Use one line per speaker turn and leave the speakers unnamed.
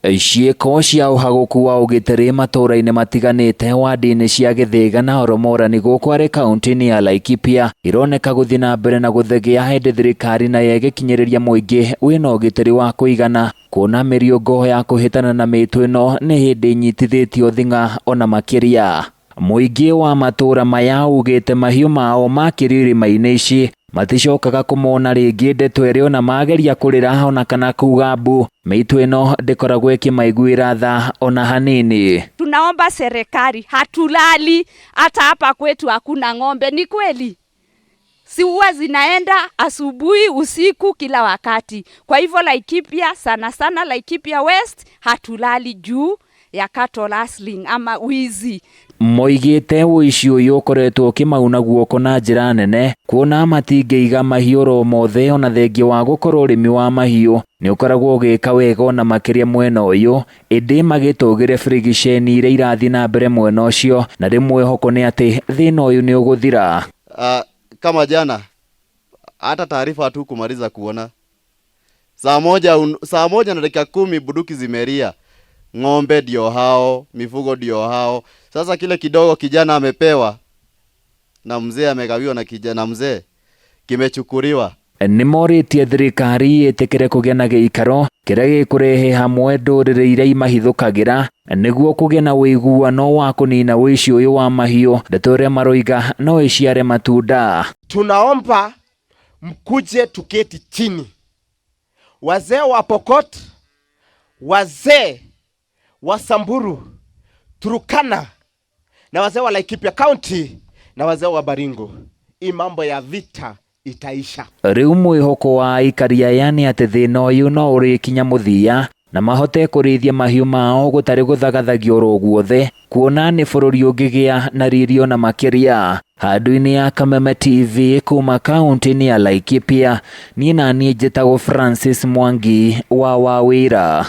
Ciĩko cia ũhagũku wa ũgitĩri matũũra-inĩ matiganĩte wadi-inĩ cia Gĩthĩga na Oromorani gũkũ arĩ kaunti-inĩ ya Laikipia ironeka gũthiĩ na mbere na gũthegea hĩndĩ thirikari nayo ĩgĩkinyĩrĩria mũingĩ wĩna ũgitĩri wa kũigana kuona mĩriũngo ya kũhĩtana na mĩtũ ĩno nĩ hĩndĩ ĩnyitithĩtio thing'a ona makĩria. Mũingĩ wa matũũra maya ugĩte mahiũ mao makĩrio irĩma-inĩ ici maticokaga kũmona rĩngĩ, ndeto ĩrĩa ona mageria kũrĩra ona kana kuga mbu, mĩitũ ĩno ndĩkoragwo ĩkĩmaiguĩra tha ona hanini.
Tunaomba serikali, hatulali hata hapa kwetu hakuna ng'ombe. Ni kweli si huwa zinaenda asubuhi, usiku, kila wakati. Kwa hivyo Laikipia, sana sana Laikipia West, hatulali juu ya cattle rustling ama wizi.
Moigĩte ũici ũyũ ũkoretwo ũkĩmauna guoko na njĩra nene kuona matingĩiga mahiũ oro mothe ona thengia wa gũkorwo ũrĩmi wa mahiũ nĩ ũkoragwo ũgĩka wega ona makĩria mwena ũyũ, ĩndĩ magĩtũgĩre birigiceni iria irathiĩ na mbere mwena ũcio na rĩmwe mwĩhoko nĩ atĩ thĩna ũyũ nĩ ũgũthira.
Kama jana hata taarifa hatukumaliza kuona saa 1 na dakika 10 bunduki zimelia, ng'ombe ndio hao, mifugo ndio hao. Sasa kile kidogo kijana amepewa na mzee amegawiwa na kijana mzee kimechukuliwa.
Nĩ morĩtie thirikari ĩtĩkĩre kũgĩa na gĩikaro kĩrĩa gĩkũrehe hamwe ndũrĩrĩ iria imahithũkagĩra nĩguo kũgĩa na ũiguano wa kũnina ũici ũyũ wa mahiũ, ndeto ĩrĩa maroiga no ĩciare matunda.
Tunaomba mkuje tuketi chini, wazee wa Pokot, wazee wa Samburu, Turkana na wazee wa Laikipia County na wazee wa Baringo. Hii mambo ya vita itaisha.
Rĩu mwĩhoko wa aikari aya nĩ atĩ thĩna ũyũ no ũrĩkinya mũthia na mahote kũrĩithia mahiũ mao gũtarĩ gũthagathagio oro guothe kuona nĩ bũrũri ũngĩgĩa na riri ona makĩria. Handũ-inĩ ya Kameme TV kuma kaunti-inĩ ya Laikipia, niĩ na niĩ njĩtagwo Francis Mwangi wa Wawĩra.